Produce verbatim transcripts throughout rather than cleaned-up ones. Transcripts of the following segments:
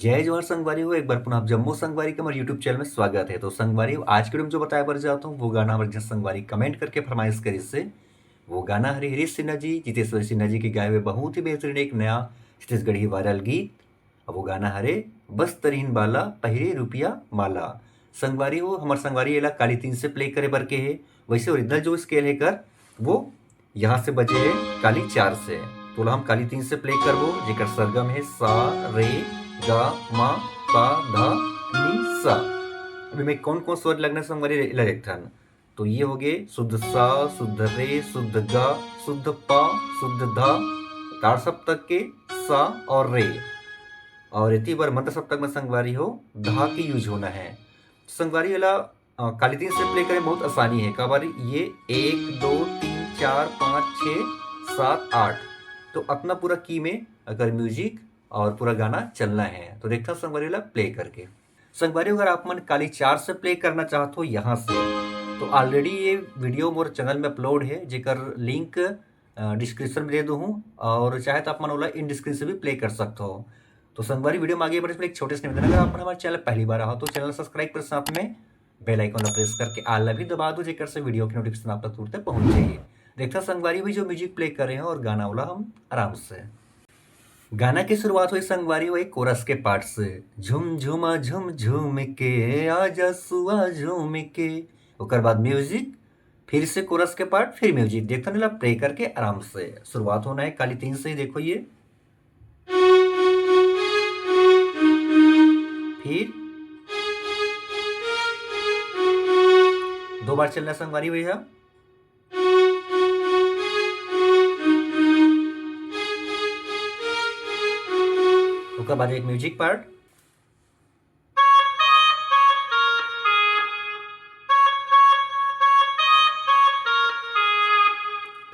जय जोहार संगवारी हो, एक बार पुनः आप जम्मो संगवारी के हमारे YouTube चैनल में स्वागत है। तो संगवारी हो, आज के वीडियो में जो बताए बर जात हूँ, वो गाना हमारे जिस संगवारी कमेंट करके फरमाइश करिस हे, वो गाना हरे हरीश सिन्हा जी, जितेश्वरी सिन्हा जी के गाए हुए बहुत ही बेहतरीन एक नया छत्तीसगढ़ी वायरल गीत। अब वो गाना हरे बस तरिहिन बाला पहिरे रुपिया माला। संगवारी हो, हमार संगवारी एला काली तीन से प्ले करे बर के हे। वैसे ओरिजिनल जो स्केल हे कर, वो यहाँ से बजे हे काली चार से। तो ओला हम काली तीन से प्ले करबो, जेकर सरगम हे सा, रे, गा, मा, पा, धा, नी, सा। अभी मैं कौन कौन स्वर लगना संगवारी एला देखथन। तो ये हो गए शुद्ध सा, शुद्ध रे, शुद्ध गा, शुद्ध पा, शुद्ध धा। ताड़ सप्तक के सा और रे। और एती बर मंद्र सप्तक में संगवारी हो धा के यूज होना है। संगवारी एला अ, काली तीन से प्ले करें बहुत आसानी है। काबर ये एक, दो, तीन, चार, पाँच, छः, सात, आठ, तो अपना पूरा की में अगर म्यूजिक और पूरा गाना चलना है। तो देखता संगवारी वाला प्ले करके। संगवारी, अगर आप मन काली चार से प्ले करना चाहत हो यहाँ से, तो ऑलरेडी ये वीडियो मोर चैनल में अपलोड है, जेकर लिंक डिस्क्रिप्शन में दे दूँ हूँ, और चाहे तो आप मन ओला इन डिस्क्रिप्शन से भी प्ले कर सकते हो। तो संगवारी, वीडियो में आगे बढ़े से पहले एक छोटे से निवेदन, अगर आप मन हमारे चैनल पहली बार आओ तो चैनल सब्सक्राइब कर, साथ में बेल आइकन ला प्रेस करके ऑल ला भी दबा दो, जेकर से वीडियो की नोटिफिकेशन आप तक तुरंत पहुंच जाए। देखता संगवारी भी जो म्यूजिक प्ले कर रहे हैं और गाना वाला हम आराम से। गाना की शुरुआत हुई संगवारी हुई कोरस के पार्ट से, झुम झुमा झुम झुम के, आजा सुआ झूम के। ओकर बाद म्यूजिक, फिर से कोरस के पार्ट, फिर म्यूजिक। देखता नीला प्ले करके आराम से शुरुआत होना है काली तीन से ही। देखो ये फिर दो बार चलना संगवारी हुई है। ओकर बाद एक म्यूजिक पार्ट,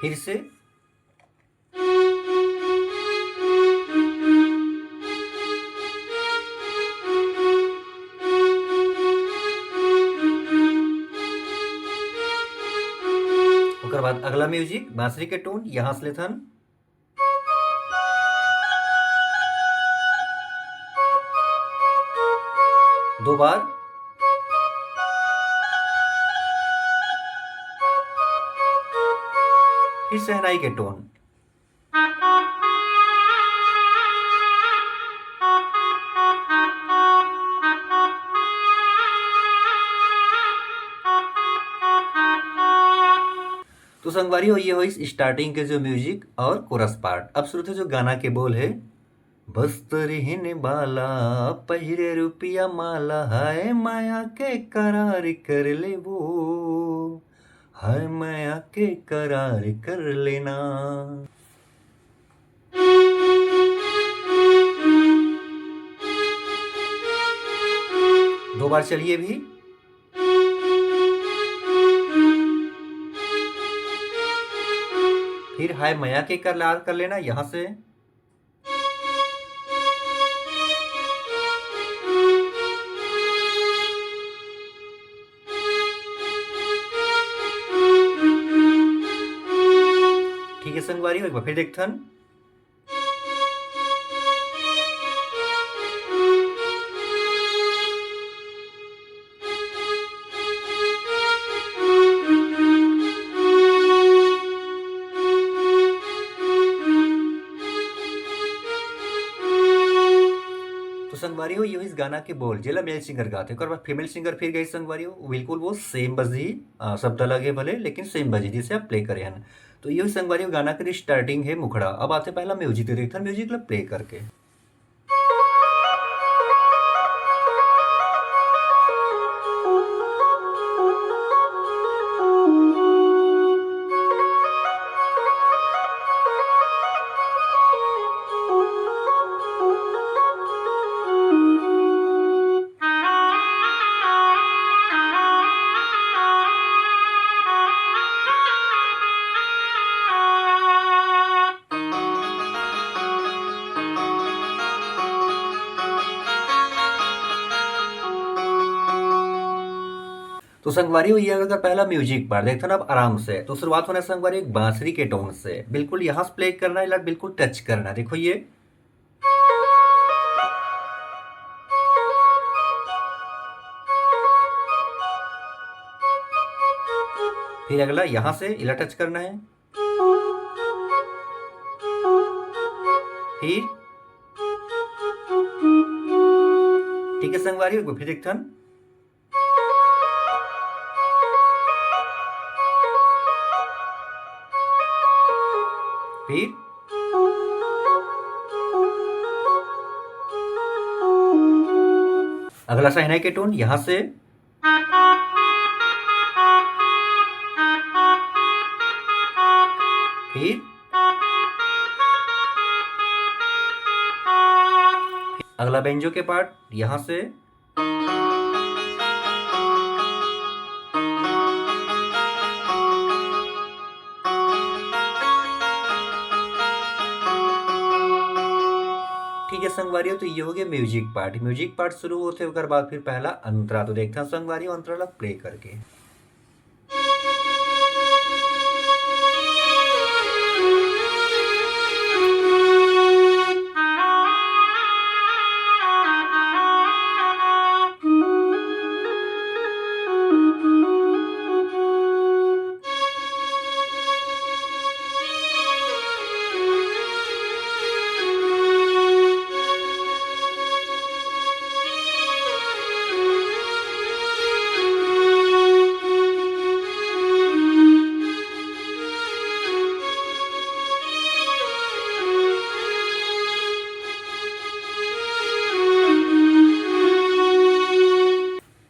फिर से ओकर बाद अगला म्यूजिक बांसुरी के टोन, यहाँ से लेथन दो बार, फिर शहनाई के टोन। तो संगवारी हो, ये होइस स्टार्टिंग के जो म्यूजिक और कोरस पार्ट। अब श्रोता जो गाना के बोल है, बस्तर हिन बाला पहिरे रुपिया माला, हाय माया के करार कर लेबो, हाय माया के करार कर लेना। दो बार चलिए भी। फिर हाय मया के कर लाल कर लेना यहाँ से। ठीक है संगवारी, एक बार फिर देखथन। तो संगवारी हो, ये इस गाना के बोल, जेला मेल सिंगर गाथे, ओकर बाद फीमेल सिंगर फिर गई संगवारी हो, बिल्कुल वो सेम बजही, अ, शब्द अलग है भले, लेकिन सेम बजही, जिसे आप प्ले करे हन। तो ये संगवारी हो, गाना के स्टार्टिंग है मुखड़ा। अब आथे पहला म्यूजिक, तो देखथन म्यूजिक ला प्ले करके। तो संगवारी हो, ये अगर पहला म्यूजिक पार्ट देखथन अब आराम से, तो शुरुआत होना संगवारी एक बांसुरी के टोन से, बिल्कुल यहाँ से प्ले करना है, बिल्कुल टच करना है। देखो ये, फिर अगला यहाँ से इला टच करना है। फिर ठीक है संगवारी, एक बार फिर देखथन। फिर अगला शहनाई के टोन यहाँ से। फिर अगला बेंजो के पार्ट यहाँ से। ठीक है संगवारियों, तो ये हो गया म्यूजिक पार्ट। म्यूजिक पार्ट शुरू होते ओकर बाद फिर पहला अंतरा। तो देखते हैं संगवारियों अंतरा ला प्ले करके।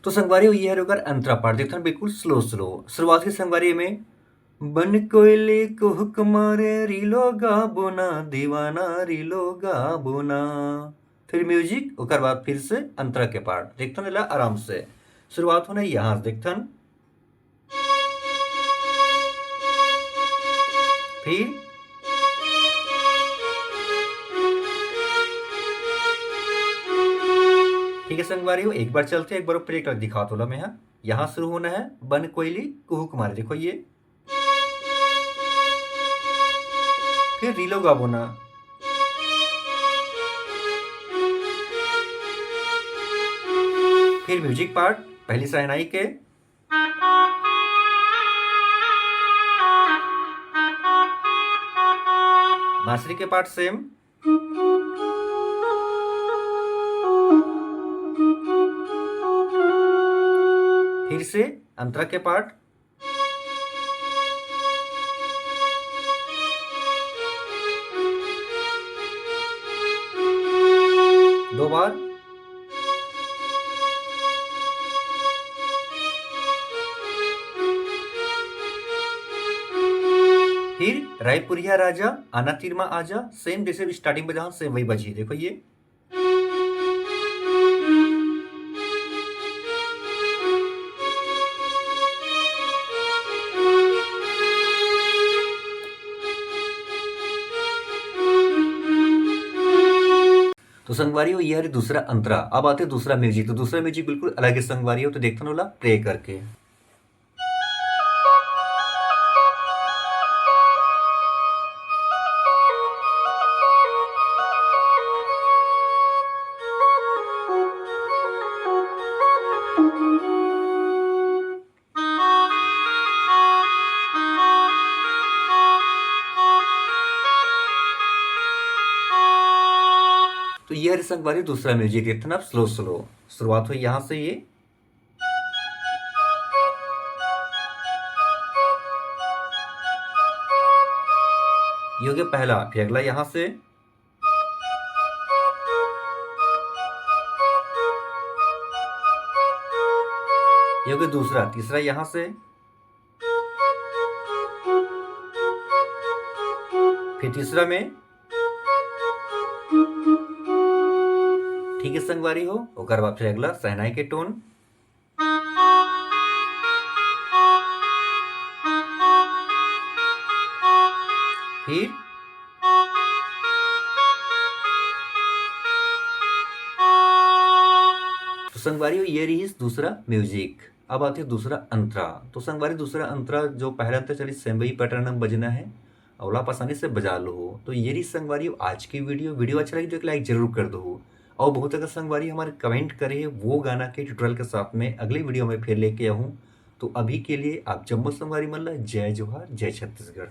तो संगवारी, ये हरे ओकर अंतरा पार्ट, देखथन बिल्कुल स्लो स्लो। शुरुआत के संगवारी में बन कोयली कुहुक मारे, रीलो गाबो ना, दीवाना रीलो गाबो ना। फिर म्यूजिक, ओकर बाद फिर से अंतरा के पार्ट। देखथन एला आराम से। शुरुआत होना यहाँ से, देखथन। फिर ठीक है संगवारी हो, एक बार चलते हैं, एक बार प्ले कर दिखा तो ला मैं। हाँ, यहाँ शुरू होना है बन कोयली कुहुक मारे। देखो ये, फिर रीलो गाबो ना, फिर म्यूजिक पार्ट पहली शहनाई के, बांसुरी के पार्ट सेम, फिर से अंतरा के पार्ट, दो बार, फिर रायपुरिया राजा, आना तीर मा आजा, सेम जैसे स्टार्टिंग में जहाँ सेम वही बजी। देखो ये। तो संगवारी हो, ये हरे दूसरा अंतरा। अब आते दूसरा म्यूजिक। तो दूसरा म्यूजिक बिल्कुल अलग है संगवारी हो, तो देखथन ओला प्ले करके। तो ये हरे संगवारी दूसरा म्यूजिक, इतना स्लो स्लो शुरुआत हुई यहाँ से। ये ये हो गया पहला, फिर अगला यहाँ से, ये हो गया दूसरा, तीसरा यहाँ से, फिर तीसरा में, ठीक है संगवारी हो, ओकर बाद फिर अगला शहनाई के टोन, फिर तो संगवारी हो, ये रही दूसरा म्यूजिक। अब आते दूसरा अंतरा। तो संगवारी दूसरा अंतरा जो पहला अंतरा चली, सेम वही पैटर्न में बजना है, अउ आप आसानी से बजा लो हो। तो ये रही संगवारी आज की वीडियो। वीडियो अच्छा लगे तो एक लाइक जरूर कर दो हो। और बहुत अगर संगवारी हमारे कमेंट करे है वो गाना के ट्यूटोरियल के साथ में अगली वीडियो में फिर लेके आऊँ। तो अभी के लिए आप जम्मो संगवारी मन ला जय जोहार, जय छत्तीसगढ़।